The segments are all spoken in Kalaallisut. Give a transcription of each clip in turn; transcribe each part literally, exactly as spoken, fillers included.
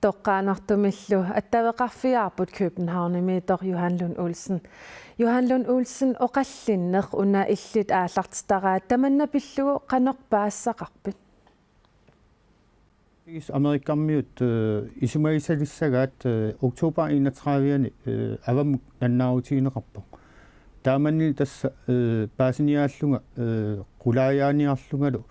Toqqaannartumillu attaveqarfigaarput Københavnimiittoq Johan Lund Olsen. Johan Lund Olsen, oqallinneq una illit aallartitaraat, tamanna pillugu qanoq paasisaqarpit? Amerikamiut, øh, isumagisalissagaat, øh, oktober enogtredive, øh, avammut nannaarutigineqarpoq. Taamani tassa, øh, paasiniaallunga, øh, qulaajaaniarlungalu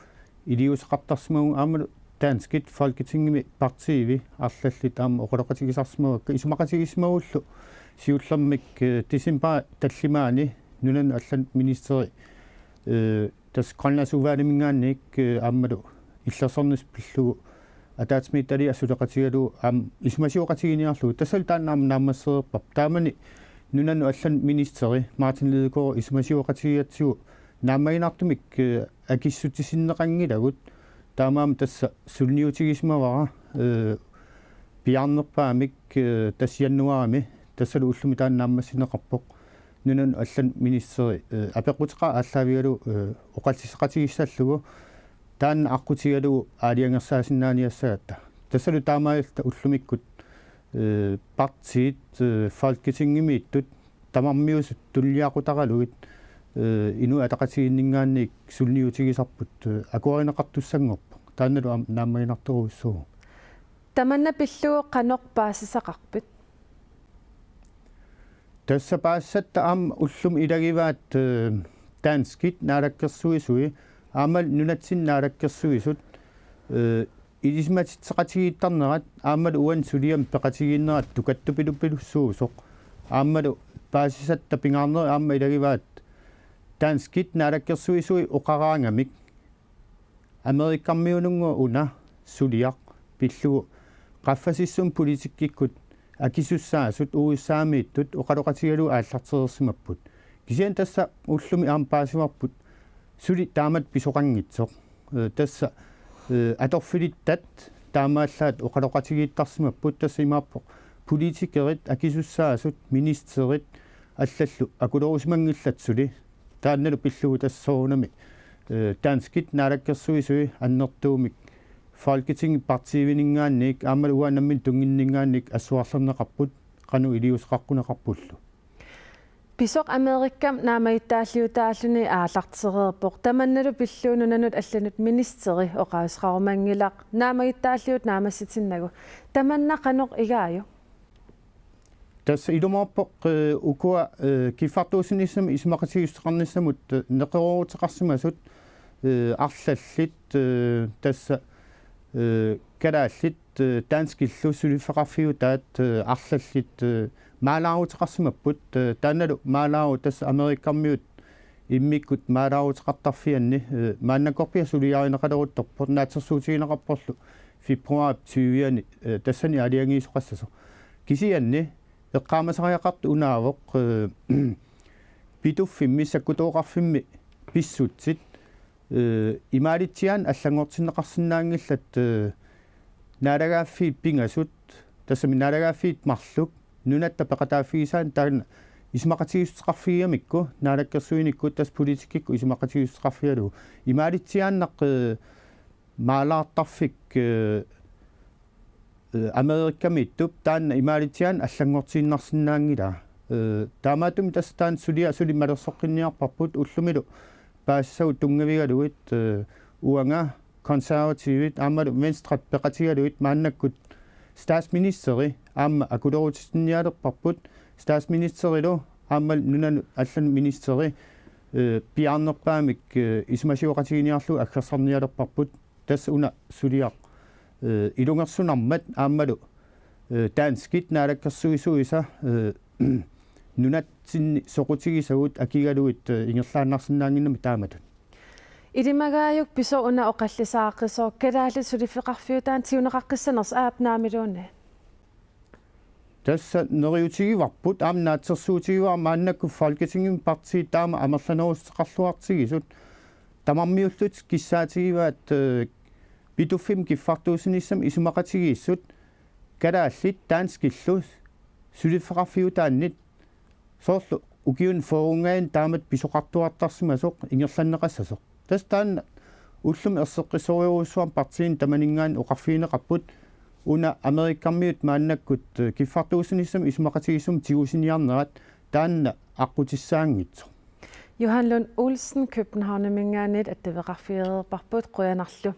iliuuseqartarsimavunga aammalu danskit Folketingimi partiivi arlallit aamma oqaloqatigisarsimavakka, isumaqatigiissimagullu siullermik, øh, decembarip tallimaani nunanut allanut ministeri, øh, tassa Grønlandsudvalgiminngaanniit, øh, aammalu illersornissaq pillugu ataatsimiititaliap suleqatigalugu aamma isumasioqatiginiarlugu, tassalu taanna aamma naammassereerparput. Taamani nunanut allanut ministeri Martin Lidegaard isumasioqatigigatsigu naammaginartumik, øh, akissutissinneqanngilagut. Taamaammat tassa suliniutigisimavara, øh, piaarnerpaamik, øh, tassa januaarimi, tassalu ullumi taanna naammassineqarpoq. Nunanut allanut ministeri, øh, apeqquteqaaq aallaavigalugu, øh, oqalliseqatigissallugu taanna aqqutigalugu aalajangersaasinnaaniassagatta. Tassalu taamaalilluta ullumikkut, øh, partiit, øh, Folketingimiittut tamarmiusut tunuliaqutaralugit, øh, Inuit Ataqatigiinninngaanniit suliniutigisarput, øh, akuerineqartussanngorpoq. Taannalu aamma naammaginartorujussuuvoq. Tamanna pillugu qanoq paasisaqarpit? Tassa paasisatta aamma ullumi ilagivaat, øh, danskit naalakkersuisui aammalu nunatsinni naalakkersuisut, øh, ilisimatitseqatigiittarnerat aammalu uani suliami peqatigiinnerat tukattupilupilussuusoq. Aammalu paasisatta pingaarnerit aamma ilagivaat danskit naalakkersuisui oqaraangamik Amerikamiunngooq una suliaq pillugu qaffasissumi politikkikkut akisussaasut U S A-miittut oqaloqatigalugu aallartereersimapput. Kisianni tassa ullumi aamma paasivarput suli taamatut pisoqanngitsoq. Øh, tassa, øh, atorfilittat taamaallaat oqaloqatigiittarsimapput, tassa imaappoq politikerit, akisussaasut, ministerit allallu akulerisimanngillat suli. Taannalu pillugu tassa soorunami, øh, danskit naalakkersuisui annertuumik Folketingip partiivininngaanniit aammalu uanga nammineq tunnginninngaanniit assuarlerneqarput qanoq iliuuseqaqquneqarpullu. Pisoq Amerikami naammagittaalliutaalluni aallartereerpoq. Tamannalu pillugu nunanut allanut ministeri oqaaseqarumanngilaq naammagittaalliutut naammassitinnagu. Tamanna qanoq igaajuk? Tassa ilumoorpoq, øh, ukua, øh, kiffartuussinissamut isumaqatigiissuteqarnissamut, øh, neqerooruteqarsimasut, øh, arlallit, øh, tassa, øh, kalaallit, øh, danskillu suliffeqarfiutaat, øh, arlallit, øh, maalaaruteqarsimapput, øh, taannalu maalaaru tassa Amerikamiut immikkut maalaaruteqartarfianni, øh, maannakkorpiaq suliarineqaleruttorpoq, naatsorsuutigineqarporlu februaarip tyve-ani, øh, tassani aalajangiisoqassasoq. Kisianni eqqaamasariaqartoq unaavoq, øh, Pituffimmi sakkutooqarfimmi pissutsit, øh, imaalitsiaannaq allanngortinneqarsinnaanngillat, øh, naalagaaffiit pingasut, tassami naalagaaffiit marluk nunatta peqataaffigisaannik taanna isumaqatigiissuteqarfigigamikku, naalakkersuinikkut tassa politikkikkut isumaqatigiissuteqarfigalugu. Imaalitsiaannaq, øh, maalaartarfik, øh, øh, Amerikamiittup taanna imaalitsiaannaq allanngortiinnarsinnaanngilaa. Øh, taamaattumik tassa taanna suliaq suli malersoqqinniarparput ullumilu paasissagut tunngavigalugit, øh, uanga Konservativit aammalu Venstret peqatigalugit maannakkut statsministeri aamma akulerutitinnialerparput, statsministerilu aammalu nunanut allanut ministeri, øh, piaarnerpaamik, øh, isumasioqatiginiarlugu aggersarnialerparput. Tassa una suliaq, øh, ilungersunarmat aammalu, øh, danskit naalakkersuisuisa, øh, nunatsinni soqutigisagut akigalugit, øh, ingerlaannarsinnaannginnami taamatut. Ilimagaajuk pisoq una oqallisaaqisoq, kalaallit suliffeqarfiutaannik tiguneqaqqissanersoq aap naamiluunniit? Tassa neriuutigivarput, aamma naatsorsuutigivara maannakkut Folketingimi partiit taama amerlanerussuteqarluartigisut. Tamarmiullutik kissaatigivaat, øh, Pituffimmi kiffartuussinissamut isumaqatigiissut kalaallit danskillu suliffeqarfiutaannit soorlu ukiuni fyrrenngaanniit taamatut pisoqartuartarsimasoq ingerlanneqassasoq. Tassa taanna ullumi erseqqissorujussuarmik partiini tamaninngaanniit oqarfigineqarput, Una Amerikamiut maannakkut kiffartuussinissamut isumaqatigiissumut tigusiniarnerat taanna aqqutissaanngitsoq. Johan Lund Olsen Københavniminngaanniit attaveqarfigereerparput, qujanarlu.